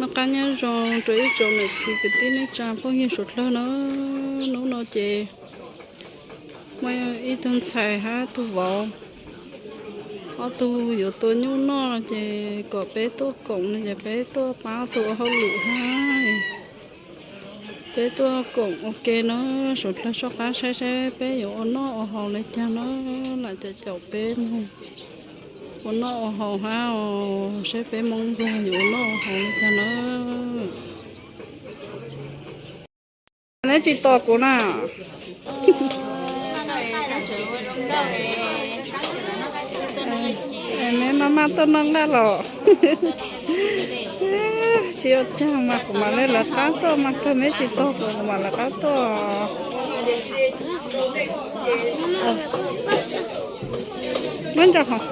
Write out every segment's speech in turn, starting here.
Noj qab nyob zoo rau ib tsoom niam txiv kwv tij neej tsa phooj ywg suav dlawg na. Hnub no ces muaj ib tug ntxhais hab tug vauv, ob tug yuav tua nyuj noj ces kom peb tuaj koom no ces peb tuaj pab ua hauj lwm hab. Peb tuaj koom ua ke na, suav dlawg soj qab saib saib peb yuav ua noj ua haus le caag na, lam caum caum peb mloog ua noj ua haus hab os, saib peb Moob Nplog yuav ua noj ua haus le caag na. Neb tsis tos kuv na. Neb maj maj tuaj noj nqaij los. Tsis ua caag mas kuv mam le lawv qab tuaj mas kawg, neb tsis tos kuv kuv mam lawv qab tuaj. Muab ntsaum hov.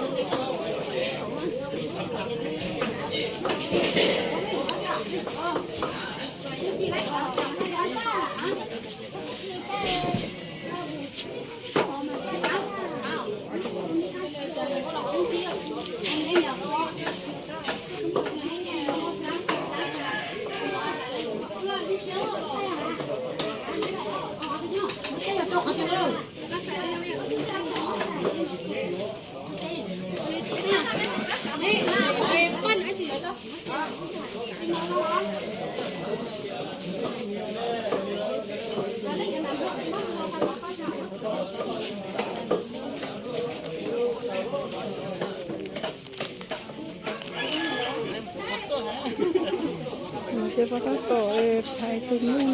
Ces pab tab tom thaiv tus nyuj na.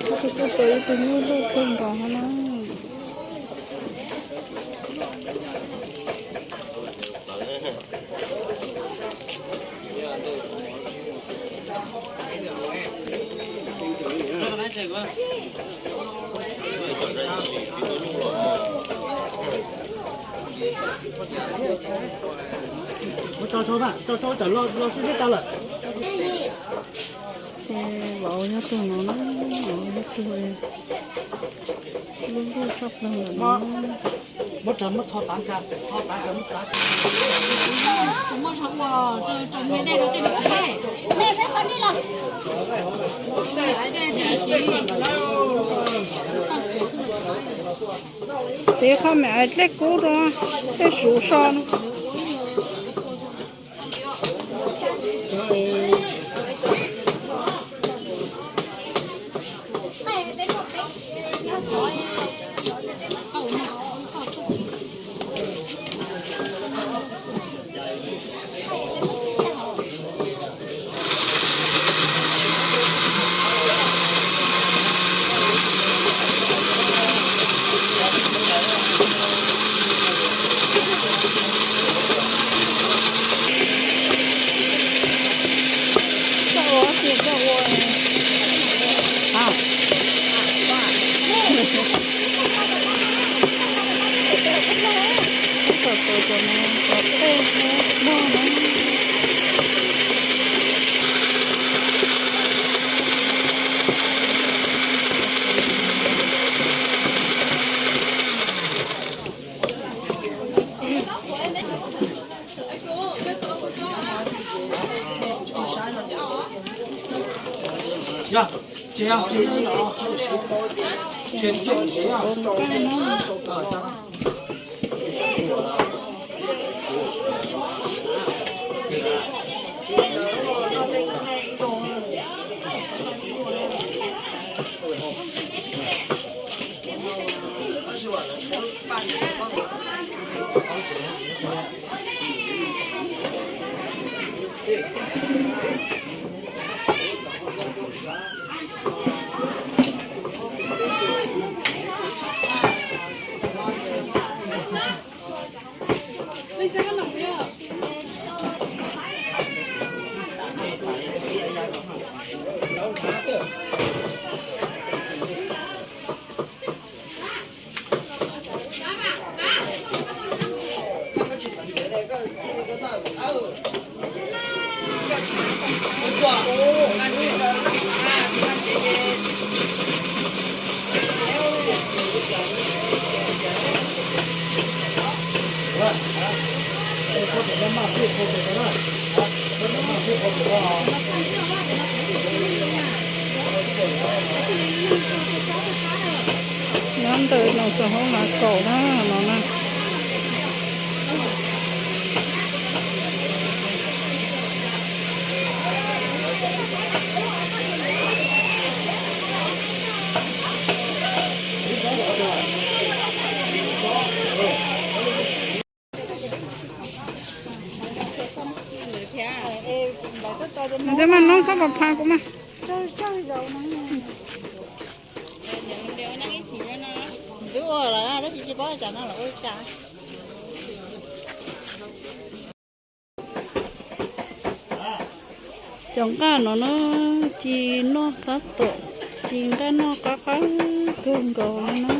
Tus kuj tau ib tug nyuj loj kawg nkaus hov na. Ces vauv nyob tug no na, vauv nyob tug lub lub tshaj plaws ntawm no. Tiv qho me aiv dlej kub rau, dlej suv so no. Koj ua, koj ua. Ib txoj tus cov no cov tej noj na. Nyob ntawm no xov hoob lav kaum na no na. Nws twb mas noj txhob pov pha kuv mas. Cov nqaij no na, ci noj tab tom, ci nqaij noj qab qab kawg nkaus li na.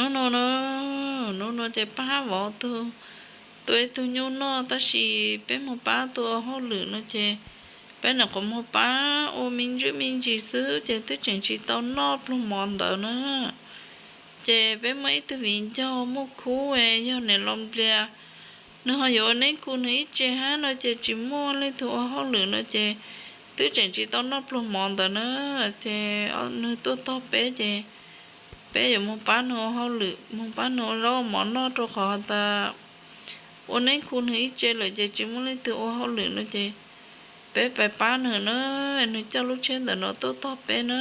Hnub no na, hnub no ces pab vov tug, tua ib tug nyuj noj, tab sis peb mus pab tua hauj lwm no ces peb nyuam qhuav mus pab ua me ntsis me ntsis xwb ces twb tseem tsis tau noj pluag mov ntawd na. Ces peb muaj ib tug viv ncaus muaj khub, yog niam laus Nplias, nws ho yuav ua neb khu nws ib tse hab no ces tsis muaj leej twg ua hauj lwm no ces twb tseem tsis tau noj pluag mov ntawd na. Ces nws tuaj tog peb ces peb yuav mus pab nws ua hauj lwm, mus pab nws ua zaub ua mov noj rau qhov has tas ua neb khu nws ib tse lawm ces tsis muaj leej twg ua hauj lwm no ces peb pais pab nws na. Nws coj lub tsheb ntawm no tuaj tog peb na.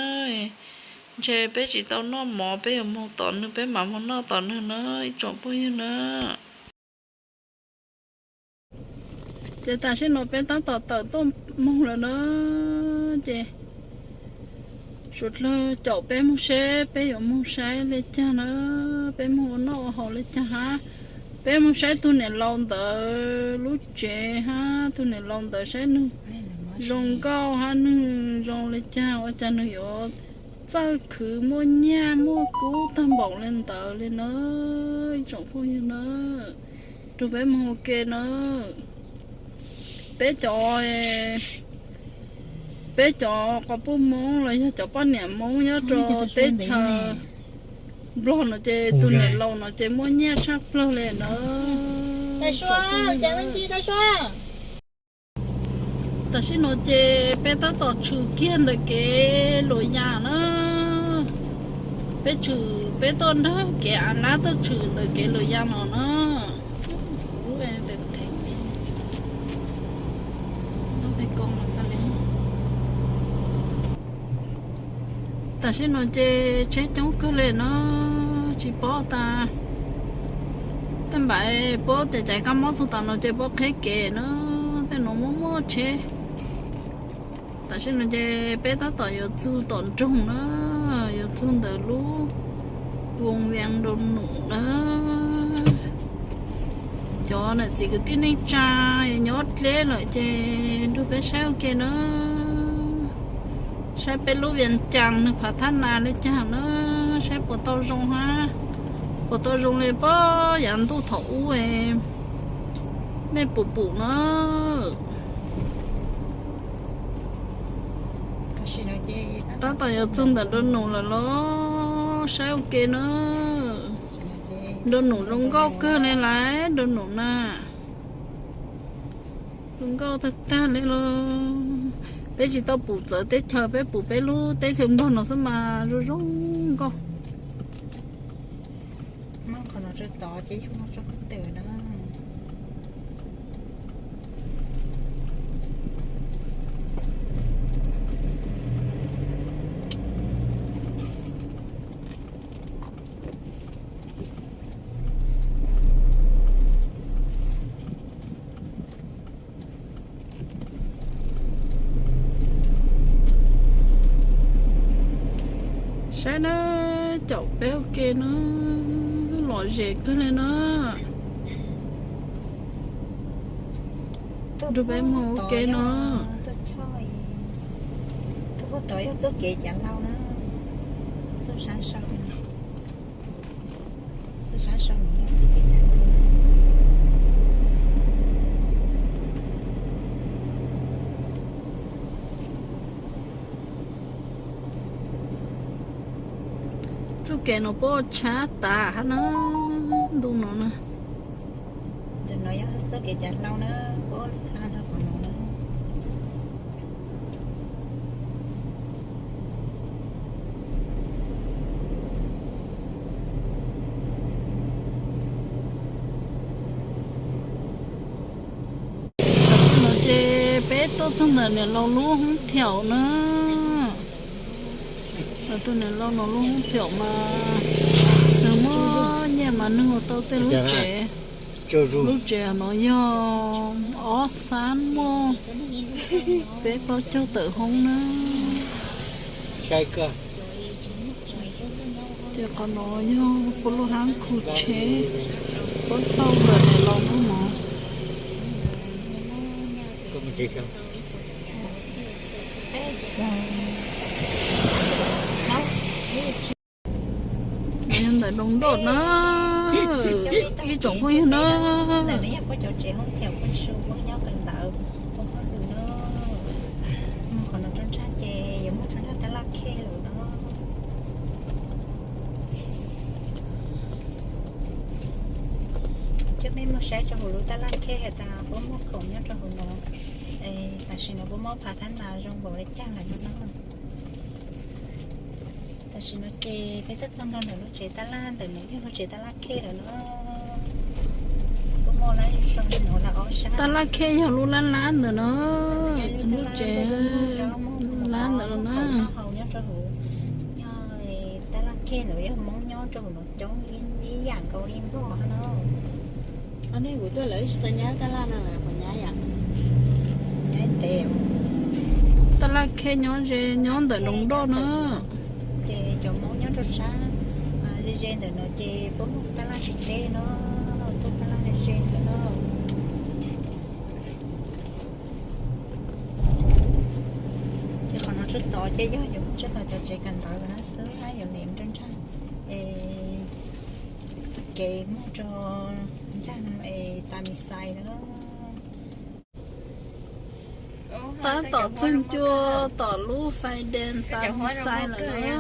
Ntshe peb tsis tau noj mov, peb yuav mus tom nws, peb mam mus noj tom nws na ib tsoom phooj ywg na. Ces tam sim no peb tab tom tawm tuaj mus lawm na. Ces suav dlawg caum peb mus seb peb yuav mus saib li cas na, peb mus ua noj ua haus li cas hab. Peb mus saib tug niam laus ntawd lub tsev hab, tug niam laus ntawd saib nws zoo nkauj hab, nws zoo li cas, ua cas nws yuav txawj khwv muaj nyiaj muaj kub tag npaum li ntawd li na ib tsoom phooj ywg na. Rau peb mus ua ke na. Peb cov, peb cov quas puj Hmoob los yog cov poj niam Hmoob nyob rau teb chaws Nplog no ces tus niam laus no ces muaj nyiaj tshaj plawg li na. Tam sim no ces peb tab tom tshwm kiag ntawm kev luam yas na. Peb tshwm, peb tuaj nrog kev av lab tuaj tshwm ntawm kev luam yas no na. Tam sim no ces tsheb coob kawg li na, tsis paub tas, tej npaum paub tias caiv kab mob txug tas no ces paub qheb kev na, tej nuav muaj muaj tsheb. Tam sim no ces peb tab tom yuav txug tom nroog na, yuav txug ntawm lub Voos Vias Nraug Num na. Cov nam txiv kwv tij neej tsa nyob dleb lawm ces nrug peb saib ua ke na. Saib peb lub Vias Cas nws phav thab nas li cas na, saib puas tau zoo hab, puas tau zoo li puag yav ntuj thaum ub mej pum pum na. Tab tom yuav txug ntawm Nraug Num lawm los saib ua ke na. Nraug Num zoo nkauj kawg li lawm, Nraug Num na. Zoo nkauj tag tag li los. Peb tsis tau pum txawv teb chaws, peb pum peb lub teb chaws Nplog no xwb mas zoo zoo nkauj. Saib na, caum peb ua ke no, lom zem kawg li no. Rau peb mus ua ke no. Tub tod yog txoj kev cav hlau na, txoj sab saud. Txoj kev no puab tshab tas hab na, ntu no na. Ntawm no yog txoj kev cav hlau na, puab hab rau qhov no na. No ces peb tuaj txog ntawm niam laus lub hoob thiaum na. Tus niam laus no lub hoob thiaum mas nws muaj nyiaj mas nws ua tau tej lub tsev. Lub tsev no yog ob xab muaj peb plaub caug tawm hoob na. Ces qhov no yog puab lub hab khu tsheb, puab xauj ntawm niam laus lub no. Yog ntawm Doos Doj na, ib tsoom phooj ywg na. Qhov no rau nraj ces yuav muaj rau nraj tab laj khej lawm no. Coj peb mus saib rau hauv lub tab laj khej has tas puab muaj khoom nyob rau hauv no. Tam sim no puab muab phav thab nas zoo npaum li cas lawm no. Tam sim no ces peb twb txog nkaus ntawm lub tsev tab laj ntawm no, yog lub tsev tab laj khej lawm no. Puab muaj lab zoo li no lawm ob sab. Tab laj khej yog lub lab lab ntawm no, lub tsev lab ntawm no na. Nyob tab laj khej ntawd yog Hmoob nyob rau hauv no coob ib yam nkaus li Nplog no. Nej kuv tuaj lawv tsis tau nyab tab laj no, nyab yom, nyab ntev. Tab laj khej nyob ze nyob ntawm Doos Doj na. Ces cov Hmoob nyob rau sab ze ze ntawm no ces puab muaj tab laj tsis teb no, puab tab laj ze ze xwb no. Ces qhov no tsuas tod ces yog yuav muaj tsuas tod cov tsev kawm ntawv na xwb, yuav mus rau nrag es kev mus rau nrag es Tamisai na. Tab tom txog ncua tom lub Fais Dees Tamisai lawm na.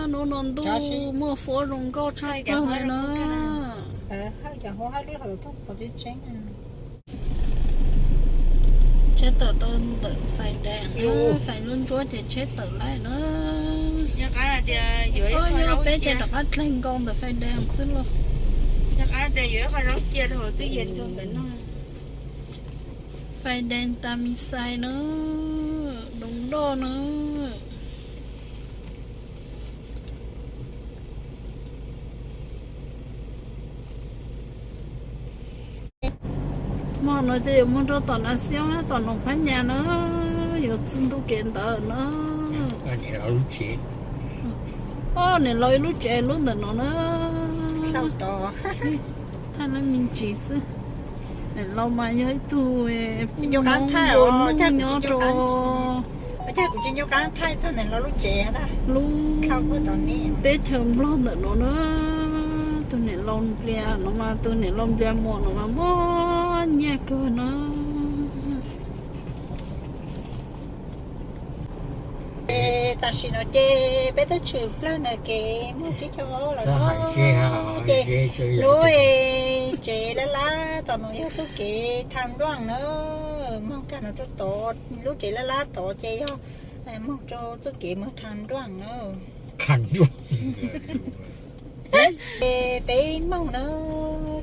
Hnub no ntuj muaj fuab zoo nkauj tshaj plaws li na. Tsheb tawm tau ntawm Fais Dees, Fais Dees ntsuab ces tsheb tawm lawm na. Yog peb ces rov qab dleg nkaus ntawm Fais Dees xwb lauj. Fais Dees Tamisai na, Doos Doj na. Hmo no ces yuav mus rau tom Nas Xiob, tom Noom Phab Nyas na, yuav txog ntu kev ntawd na. Ob, niam laus ib lub tsev lub ntawm no na. Thaij lab me ntsis xwb. Niam laus mas yog ib tug phooj ywg nyob rau lub teb chaws Nplog ntawm no na. Tus niam laus Nplias no mas, tus niam laus Nplias Muas no mas muaj nyiaj kawg na. Tam sim no ces peb twb tshwm plaws ntawm kev mus Tsib Caug Ob lawm no, ces lub tsev lab lab tom no yog txoj kev Thaj Nruaj na, moog kag no rau tod, lub tsev lab lab tod ces yog moog rau txoj kev moog Thaj Nruaj na. Peb moog na,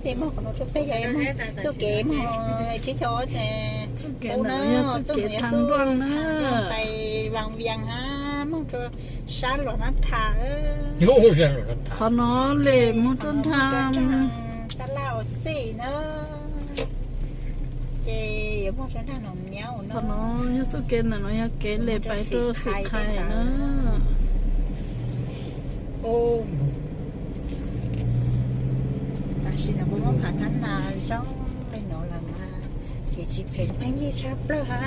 ces moog qhov no rau peg yog moog txoj kev moog Tsib Caug Ob, txoj kev ntawm no yog txoj kev Thaj Nruaj na, pais Vaj Vias hab moog rau sab Los Nab Thas. Qhov no lem moog rau nrag Tab Laj Xij na, ces yuav moog rau nrag Nom Nyab no. Qhov no yog txoj kev ntawm no yog kev lem pais rau Xim Khais na. Tam sim no kuv muab phav thab nas zoo li no lawm mas kev tsis phem pheej yig tshaj plaws ha.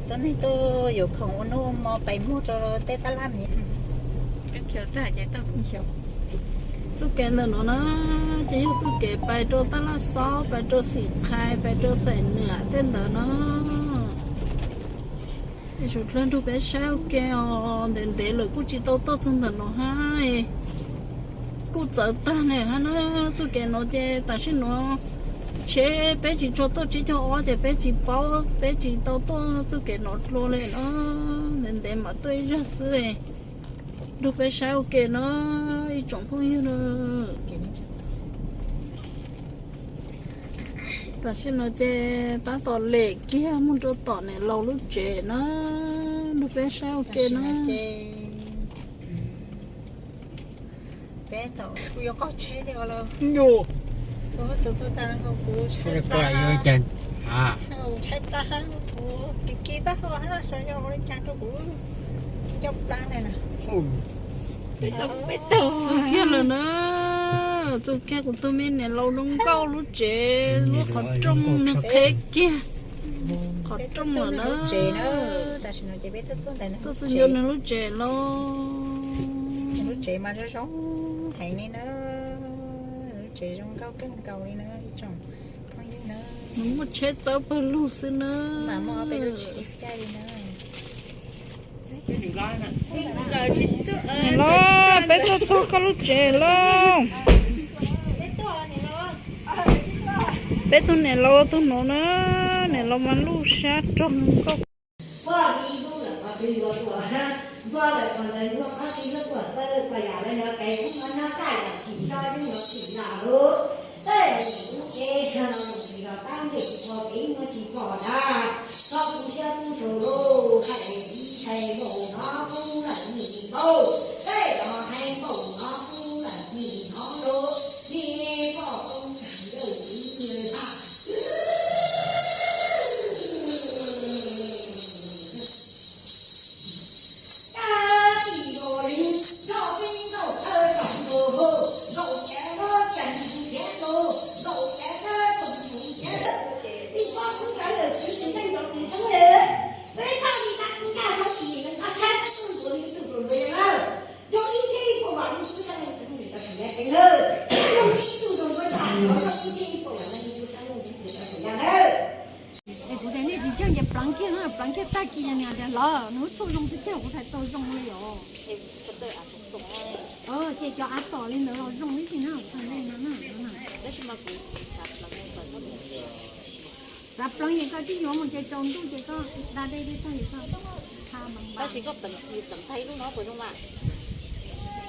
Tuab neeg tuaj yuav khoom ua noj ua hmo pais muag rau tej tab laj miv. Txuj kev ntawm no na ces yog txuj kev pais rau tab laj xob, pais rau xim qhais, pais rau xaim nuam tej ntawd na. Es suav dlawg nrog peb saib ua ke os, ntev ntev lawm kuj tsis tau tuaj txog ntawm no hab. Kuj txawv tag ne hab na. Txuj kev no ces tam sim no tsheb peb tsis tshua tuaj tsib caug ob ces peb tsis paub, peb tsis tau tuaj txuj kev no dlua li na. Ntev ntev mam tuaj ib zag xwb. Nrog peb saib ua ke na ib tsoom phooj ywg na. Tam sim no ces tab tom lem kiag mus rau tom niam laus lub tsev na, nrog peb saib ua ke na. Peb tom kuv yuav qaug tsheb li os. Kuv tshaib plab, tshaib plab, kuv kis kis taub hau hab, xyov yog ua li cas rau kuv ncauj plab na. Txug kiag lawm na, txug kiag kuv tug me niam laus zoo nkauj lub tsev, lub qhov rooj nws qheb kiag qhov rooj lawm na. Tuaj txug ncua nws lub tsev lauj. Lub tsev mas zoo zoo heev li na, lub tsev zoo nkauj kawg nkaus li na ib tsoom phooj ywg na. Nws muaj tsheb txawb pawg lug xwb na. Niam laus, peb tuaj txog koj lub tsev lauj. Peb tug niam laus tug nuav na, niam laus mas luj sab rog nkauj. Es kuv tias nej tsis ntseeg ces pleev kiag na, pleev kiag tag kis niam tias lawm nws lub tshua zoo tiag tiag kuv txhais tau zoo li os. Ces cov av tom li ntawd los zoo ib txhis na, kuv txhais zoo no na. Xav pleev ces koj twb yuav mus ces tsaus ntuj ces koj da dej dej tag ces koj tha npas npas.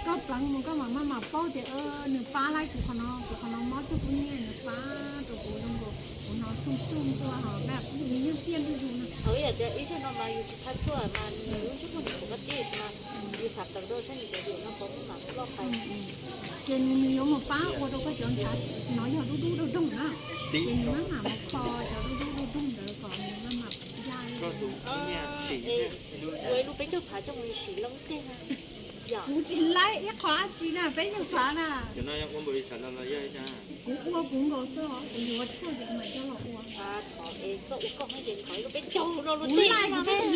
Koj pleev mus koj mam maj mam paub tias nws pab lawm kuv qhov no, kuv qhov no mob tug kub nyiaj nws pab rau kuv zoo nkaus kuv hnov xyuj xyuj ntua hos nws yeej tiaj ntuj zus na. Ib zaug no mas yus tsis txhaj tuaj mas nws lub ntsej muag nws pom koj tib mas yus xav pleev rau sab nws cov yus no qhov twb mam loj pais. Ces nws yuav mus pab ua rau koj cov ntshav no yog dub dub doog doog na. Ces nws maj mam mus kho cov dub dub doog doog ntawd kom nws maj mam ya li. Ua ib lub peb caug phav coj mus siv loo tej na. Kuv tsis laib ib qho dab tsi na, peb caug phav na. Kuv ua kuv nkaus xwb os, kuv yuav tshuaj ces kuv mam coj los ua. Kuv laib, kuv twb tsis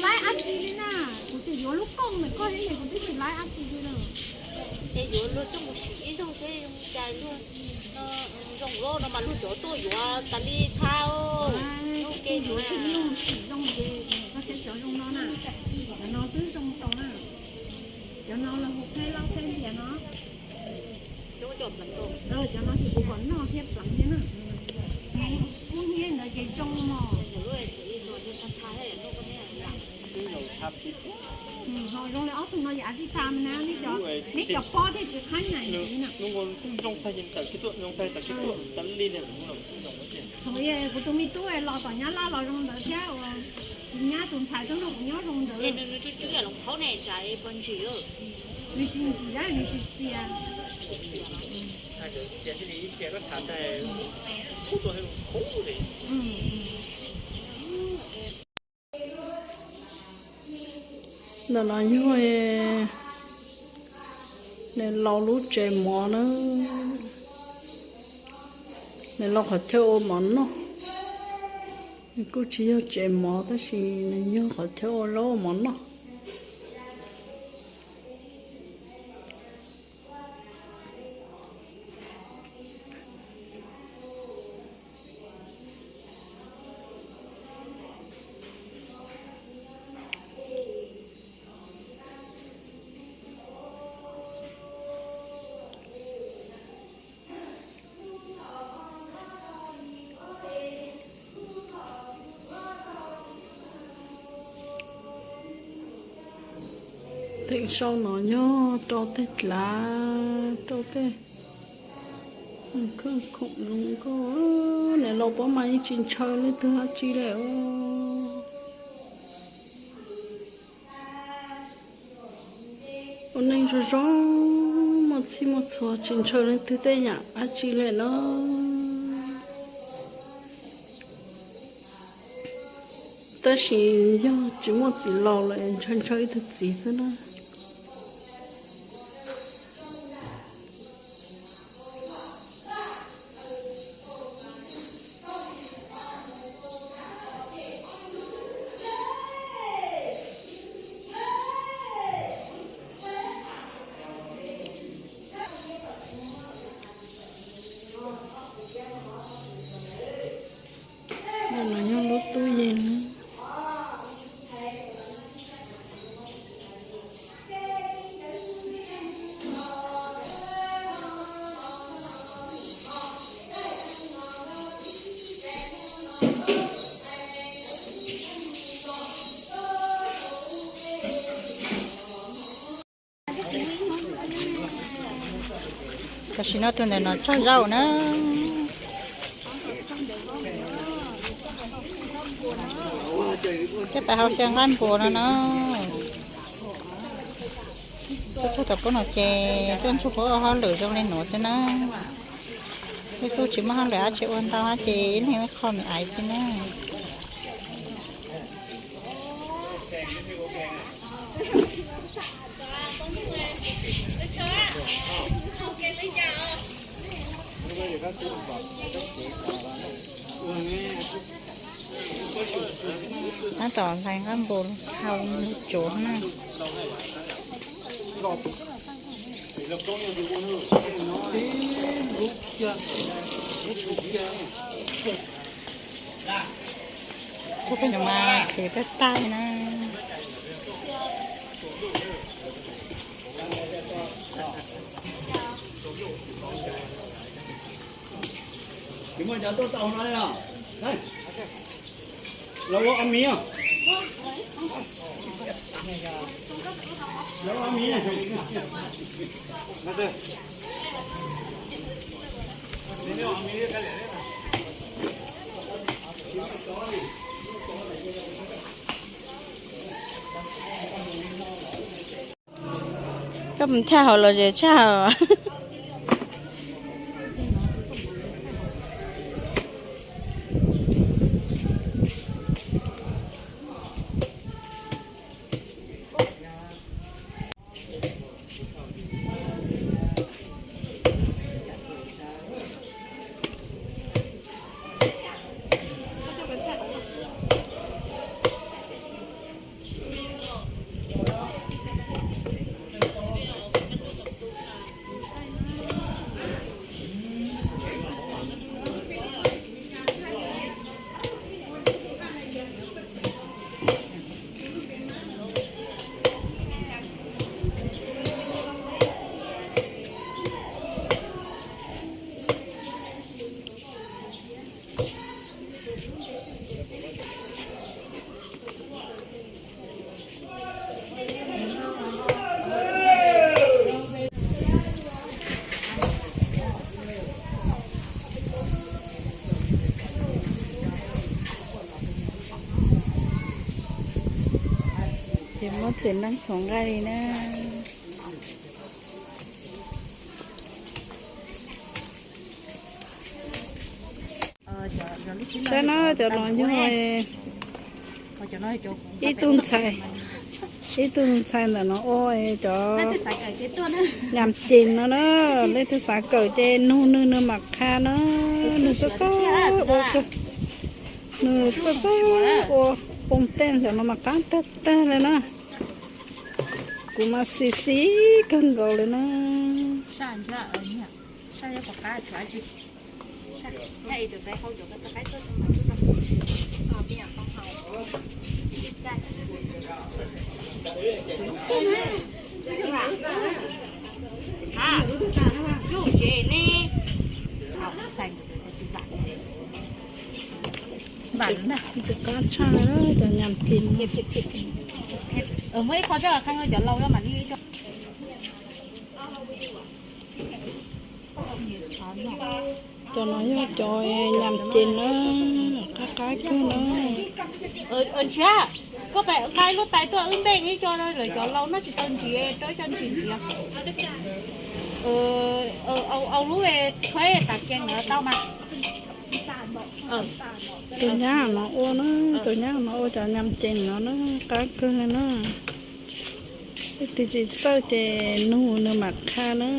laib dab tsi li na, kuv tsuas yuav lub kooj ntawm koj xwb ces kuv twb tsis laib dab tsi li na. Es yuav luag coj mus sim ib zaug seb zoo cas luag, zoo lawm no mas luag cov tuaj yuav tas li thaj. Ua ke yuav coj mus sim zoo ces koj saib cov zoo no na, cov no twb zoo tau na. Cov no los hu qheb laub qheb lias no. Cov no ces kuv kom noj thiab pleev thiab na. Muaj nyiaj ntawd ces zoo mog. Ho zoo li ob tug no yam tsis tas na, neb cov pob thiaj tsis qhab nyaim ntxiv na. Thaum kuv tus me tub los tom Nyab Laj los zoo ntawd thiab uas nyab tus ntxhais tuaj nrog kuv nyob zoo ntawd. Nws tsis ntxim, nws tsis txias. Ntawm no yog Nws laus lub tsev mov na, nws laus qhov chaw ua mov noj. Nws kuj tsis yog tsev mov tab sis nws yog qhov chaw ua zaub ua mov noj. Theem sau no yog rau tej dlav, rau tej khwj khoom zoo nkauj. Niam laus pob mas yeej tsis ntshaw leej twg dab tsi li. Ua neej zoo zoo, muaj txhij muaj txhua, tsis ntshaw leej twg tej yam dab tsi li no. Tab sis yog tsis muaj txiv laus lawm ntshaw ntshaw ib tug txiv xwb na. No yog lub tub yees. Tam sim no tus ntawm no tso zaum na. Coj pais hau xyaw nqaij npua no na. Tuaj txog tom qub no ces tuaj ntsuj pub ua hauj lwm zoo li nuav xwb na. Tej tug tsis muaj hauj lwm dab tsi ua ntau ces ib leeg ua qho me aiv xwb na. Tab tom hlais nqaij npua hau tsuav na. Kuv peb no mas khwv tag tag na. Tsis muaj cov tuaj tau no os. Los ua miv. Los ua miv. Koj mus tshaj hauv los ze tshaj hauv. Ces muab txiv neej txhoov nqaij li na. Saib no cov no yog ib tug ntxhais, Ib tug ntxhais ntawm no ua cov nyam ces no na, leej twg xav kawm ces nug nws, nws mam qha na. Nws txawj txawj ua kawg, nws txawj txawj ua poo tej ntawm no mas qab tag tag li na. Kuv mas xis xis kawg nkaus li na. Ntxim qab tshaj cov nyam ces no. Cov no yog cov nyam ces na, qab qab kawg na. Koj pab nqa lub tais tuaj wb npej ib co lawm, cov laus no tsis tau ntsis rau cov ntsis ntxiv. Au lub khuab tas kiag ntawd tau mas. Tus nyab no ua na, tus nyab no ua cov nyam ces no na, qab kawg li na. Leej twg tsis txawj ces nug nws mam qha na.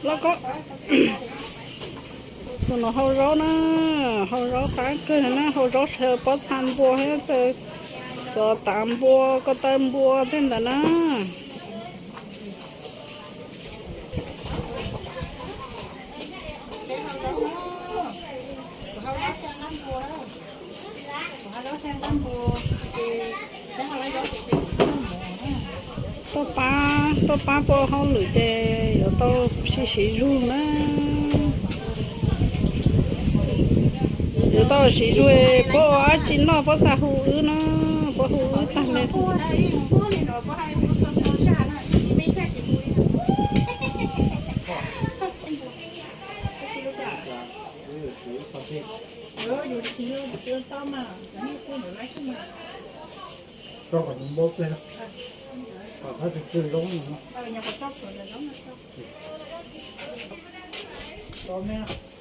Los ko, tus no hau zaub na, hau zaub qab kawg na, hau zaub sawv pob txha npua thiab, cov tav npua, ko taw npua tej ntawd na. Tuaj pab, tuaj pab puab hauj lwm ces yuav tau siv zug na. Yuav tau siv zug, puab ua dab tsi noj puab xav hu wb no, puab hu wb tag li.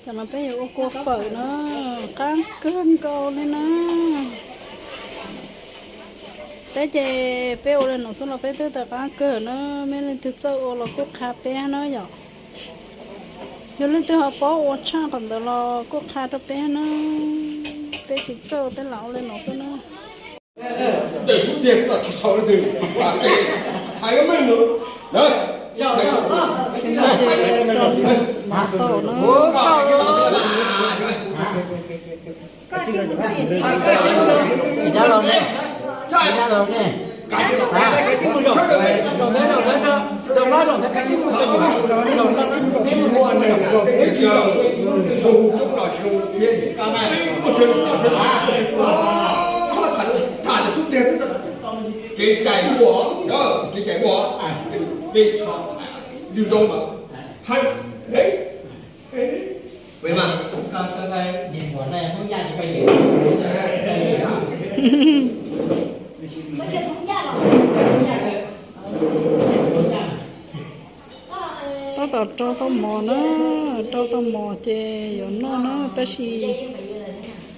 Cov no peb yuav ua kua fawm na, qab kawg nkaus li na. Peb ces peb ua li no xwb los peb twb tau qab kawg na, mej leej twg txawj ua los kuj qha peb na yom. Yog leej twg ho paub ua tshaj qhov ntawd los kuj qha rau peb na, peb tsis txawj peb lam ua li no xwb na. Kev cai muaj, kev cai muaj, peb tso lwm zaus mas, tab tom rau tau mov na, rau tau mov ces yuav noj na, tab sis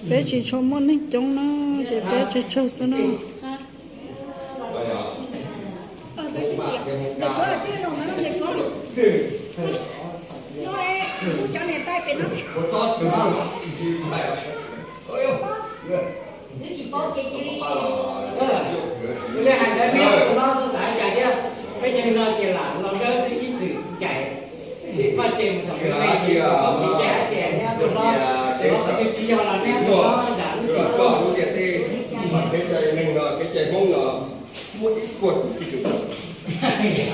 peb tsis tshua muaj neeg coob na, ces peb tsawg tsawg xwb na. Li hais ntawd nej tus hlob xav cas thiab? Peb cov no ces lam los nkawd xwb ib txwm cais. Koj tseem thaum peb tsis paub kev cai dab tsi, neb tus hlob, tus hlob qhov twg tsis yog los neb tus hlob zam lub txim rau. Kev cai neeg no, kev cai Hmoob no muaj ib kuag tub ki tug, ib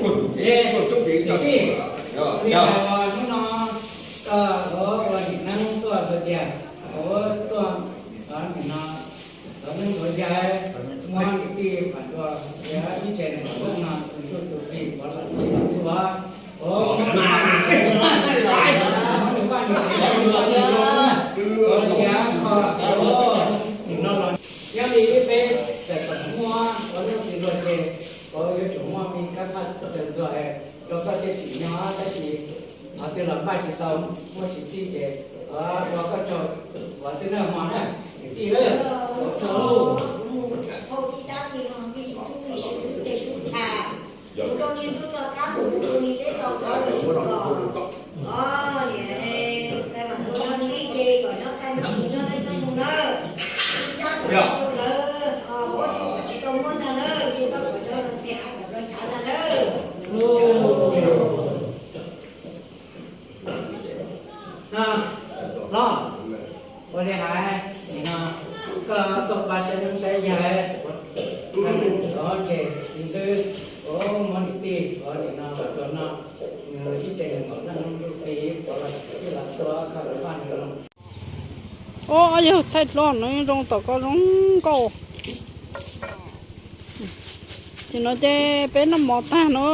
kuag tub ki, ib kuag tub ki coj tij. Li hais hnub no koj ua ua dim neeb tuaj tias ua tuaj Muab niam tij Vam Dua, ib tse nees nkaum leej no tus tub tus ki pov los txhij los txhua. Yog li peb txawm kom muaj ua leej txiv luag ces, ua yuav tsum muaj me kab phaj taw ntxuag rau koj thiaj tsim nyog, tab sis qhov twg los npaj tsis tau, muaj tsis txhij ces ua koj tsaug, ua xwb na mog na, niam tij na, ua tsaug lauj. No, los, ua li hais, nim no koj tuaj pab saib noob saib yaig, ua ntses ntws, ua muab niam tij, ua nim no los rau no, ib tse nees nkaum leej ntuj ti, pov los txhij los txhua, kho lawv paj nws los. Ob yawg thaij dluab no zoo tom ko zoo nkauj. Ces no ces peb noj mov tag no,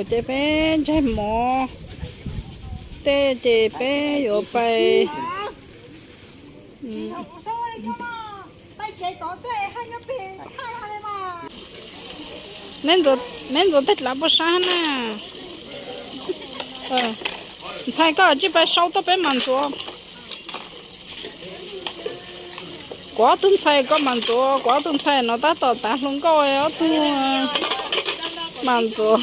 ces peb ntsaig mov tej ces peb yuav pais. Neb ntxuav tej dlav puas sab na? Ntxhais, koj tsis pais sau tuaj peb mam ntxuav. Kuv ob tug ntxhais koj mam ntxuav, kuv ob tug ntxhais no tab tom tav hluas nkauj, ob tug mam ntxuav.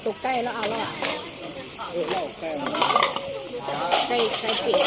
Tus kai los los, kai, kai pem.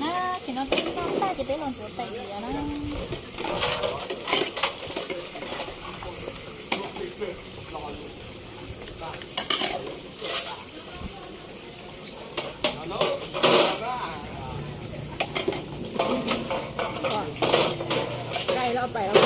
Na, ces no peb noj tag ces peb los ntxuav tais diav na. Cai los pais los.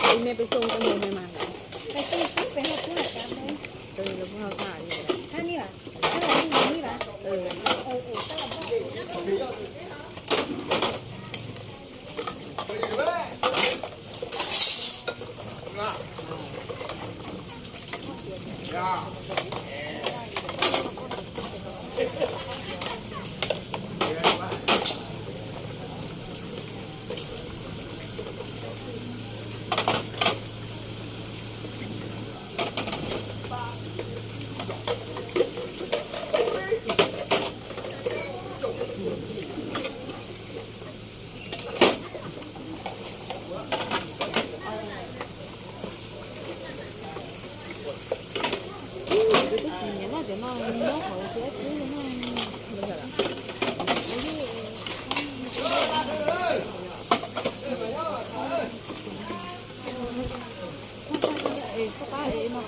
Tus me peb xyoo koj mus me mas hais. Twb tsis nyiam noj cov no, nyob hauv thiab twb noj. Es koj pab es no,